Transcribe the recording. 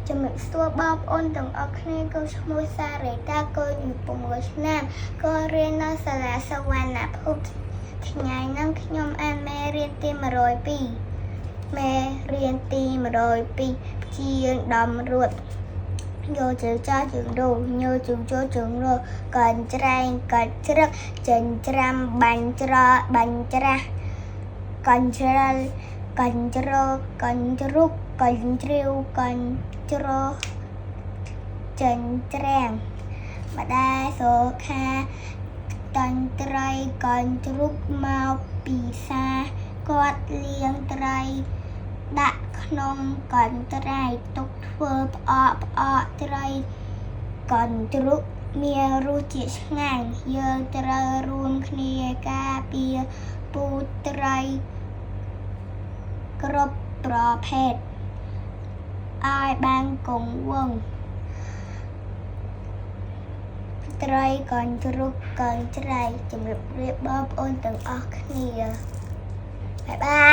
ជំរាបសួរបងប្អូនទាំងអស់គ្នា។កូនឈ្មោះសារ៉េតាកូនអាយុ6ឆ្នាំក៏រៀននៅសាលាសវណ្ណភូមិថ្ងៃហ្នឹងខ្ញុំអានមេរៀនទី102មេរៀនទី102ជាងដំរួតយកជើងចាស់ជើងដូញើជើងចូលជើងរកញ្ច្រែងកញ្ជ្រឹកចិញ្ច្រាំបាញ់ច្របាញ់ច្រាស់កញ្ច្រលកញ្ជ្រកញ្ជ្រុកកញ្ជ្រាវកញ្ជ្រចិញ្ច្រាំងម្ដាយសុខាតន្ត្រីកញ្ជ្រុកមកពីសាគាត់លៀងត្រីដាក់ក្នុងកន្ត្រៃទុកធ្វើផ្អកផ្អកត្រីកញ្ជ្រុកមានរសជាតិឆ្ងាញ់យើងត្រូវរួមគ្នាការពារពូជត្រីគ្រប់ប្រភេទឲ្យបានគង់វង្សត្រីកញ្ជ្រុកកញ្ច្រៃជំរាបលាបងប្អូនទាំងអស់គ្នា។បាយបាយ។